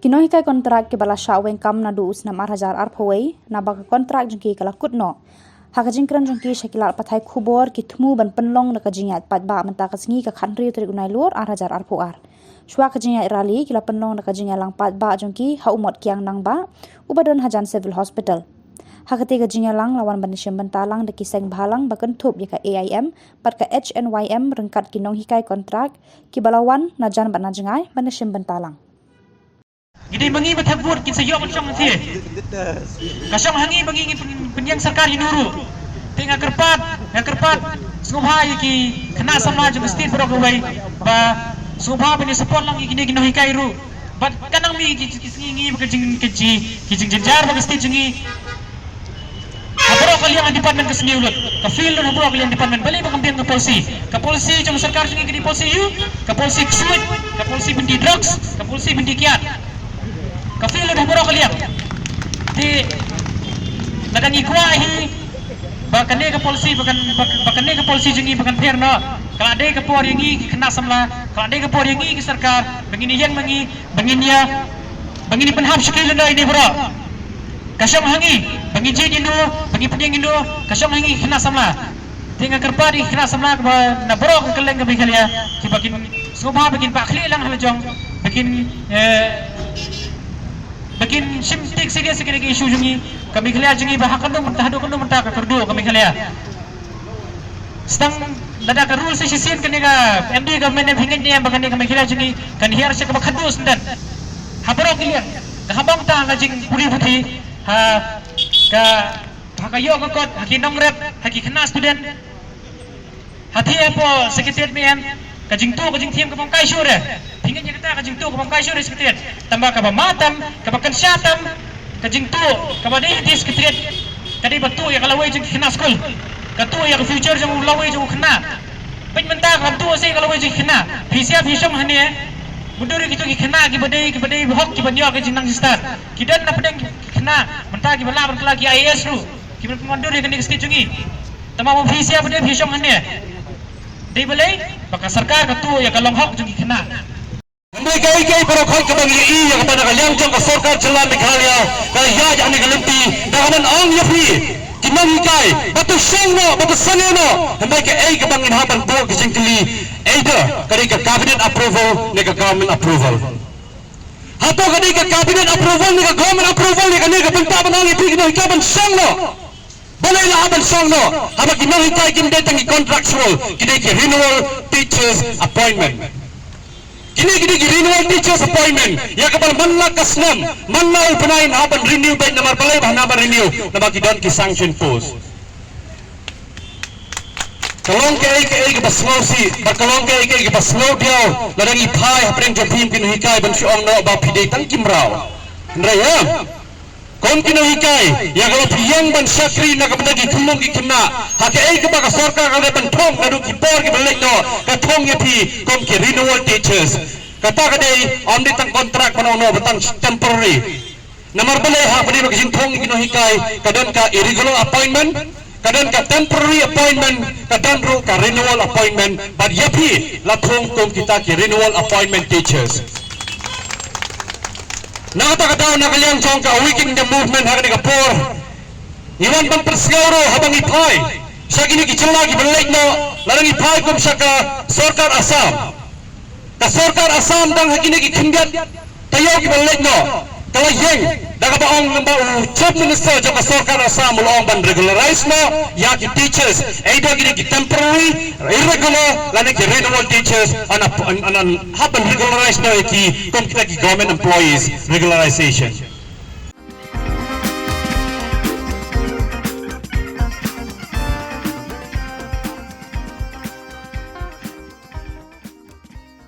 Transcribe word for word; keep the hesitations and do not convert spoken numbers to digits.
Ki nonghikai kontrak kiba la shah weng kam naduh u snem ar hajar arphew wei, naba ka kontrak jong ki ka la kut noh. Ha ka jingkren jong ki sha ki lad pathai khubor, ki thmu ban pynlong da ka jingïaid paidbah mynta ka sngi ka khathynriew tarik u Nailur ar hajar arphew ar. Shuwa ka jingïaid rally ki la pynlong da ka jingïalang paidbah jong ki ha u Mot Kiang Nangbah, uba don hajan Civil Hospital. Ha kata ka jingïalang la wan ban ïashim bynta lang da ki seng bhalang ba kynthup ïa ka A I M bad ka H N Y M ryngkat ki nonghikai kontrak kiba la wan na jan bad na jngai ban ïashim bynta lang. Ngi dei ma ngi ba thep vote kin sa ïoh ban shong hangne. Ka shong ha ngi ba ngi ngin pyn-, pynïeng sorkar ïa no ruh. Te nga kyrpad, nga kyrpad sngewbha ïa ki khynnah samla jong ka state baroh kawei ba sngewbha ban ïa support lang ïa kine ki nonghikai ruh. Bad ka nang mih ki, ki, ki sngi ngi ba ka jing, ka ji, ki jingjynjar ba ka state jong ngi. Ha baroh ka liang department ka sniew lut. Ka fail lut ha baroh ka liang department. Balei ba kam biang ka policy? Ka policy jong sorkar jong ngi ka dei policy aiu? Ka policy ksuid, ka policy pynti drugs, ka policy pynti kiad. Ka fail lut ha baroh ka liang. Te lada ngi kwah hi ba kane ka policy, ba kan, ba, ba kane ka policy jong ngi ba kan pher noh. Ka la dei ka por ïa ngi ki khynnah samla, ka la dei ka por ïa ngi ki sorkar, ba ngin ïeng ma ngi, ba ngin ïa, ba ngin ïa pynhap sha ki lyndoh ïa ngi baroh. Ka shong ha ngi ba ngi jied ïa no, ba ngi pynïeng ïa no. Ka shong ha ngi ki khynnah samla. Te nga kyrpad ïa ki khynnah samla kaba na baroh ka kylleng ka Meghalaya, kiba kin sngewbha ba kin bah khlieh lang ha la jong, ba kin, eh, ba kin shim take serious ïa kane ka issue jong ngi. Ka Meghalaya jong ngi ba ha kano mynta, haduh kano mynta ka kyrduh ka Meghalaya. Sdang lada ka rule sa shisien kane ka M D government ne phi ngeit ne em ba kane ka Meghalaya jong ngi kan hiar sha kaba khadduh sdang. Ha baroh ki liang, ka ha bang ta ka jingpule puthi, ha ka, ha ka ïoh ka kot, ha ki nongrep, ha ki khynnah student. Ha thie hapoh Secretariat me em, ka jingtuh ka jingthiam ka bym kai shuh re. Phi ngeit ïa kata ka jingtuh ka bym kai shuh re Secretariat. Tangba kaba mad tam, kaba kynshah tam, ka jingtuh kaba dei ha thie Secretariat ka dei ba tuh ïa ka lawei jong ki khynnah skul. Ka tuh ïa ka future jong u lawei jong u khynnah. Peit mynta ka tuh ïa ka lawei jong ki khynnah. Phi sngap phi shong hangne. Mutdur ïa kito ki khynnah kiba dei, kiba dei hok kiba ïoh ka jingnang jingstad. Ki don na pdeng ki khynnah mynta kiba lah ban kylla ki I A S ruh. Kiba mutdur ïa kane ka state jong ngi. Tangba ma phi sngap phi shong hangne. Dei balei? Ba ka sorkar ka tuh ïa ka long hok jong ki khynnah. Hynrei kaei kaei baroh khoit kaba ngi ïohi ïa kaba na ka liang jong ka sorkar jylla Meghalaya ka la ïaid ha kane ka lynti, da kaba ong ïa phi ki nonghikai ba to shong noh, ba to sangeh noh. Hynrei kaei kaba ngin hap ban buh ka jingkylli, either ka dei ka cabinet approval ne ka government approval. Hato ka dei ka cabinet approval ne ka government approval ïa kane ka bynta ba nang ïa phi ki nonghikai ban shong noh? Balei la hap ban shong noh? Haba ki nonghikai kim dei tang ki contractual, ki dei ki renewal teachers appointment. Kine ki dei ki renewal teachers appointment ïa kaba man la ka snem, man la u bnai yn hap ban renew beit. Namar balei ba hap ban renew? Namar ki don ki sanction post. Ka long kaei kaei kaba sngewsih bad ka long kaei kaei kaba sngewdiaw lada ngi phai hapdeng jong phi ki nonghikai ban shu ong noh ba phi dei tang ki mraw. Hynrei em, kum ki nonghikai, ïa kaba phi ïeng ban shakri na ka bynta ki khynnah ki khynnah, ha kaei kaba ka sorkar ka dei ban thung naduh ki por kiba leit noh, ka thung ïa phi kum ki renewal teachers. Kata ka dei, ym dei tang kontrak ban ong noh ba tang temporary. Namar balei? Haba dei ba ka jingthung ïa ki nonghikai ka don ka irregular appointment, ka don ka temporary appointment, ka don ruh ka renewal appointment. Bad ïa phi la thung kum kita ki renewal appointment teachers. Na kata ka daw, na ka liang jong ka Awaken India Movement ha kane ka por, ngi wan ban pynsngew ruh haba ngi phai sha kine ki jylla kiba leit noh, lada ngi phai kum sha ka sorkar Assam. Ka sorkar Assam dang ha kine ki khyndiat taïew kiba leit noh ka la ïeng da kaba ong, lem bad u Chief Minister jong ka sorkar Assam u la ong ban regularize noh ïa ki teachers, either kine ki temporary, irregular lane ki renewal teachers, yn, yn, yn, yn hap ban regularize noh ïa ki kum kita ki government employees, regularization.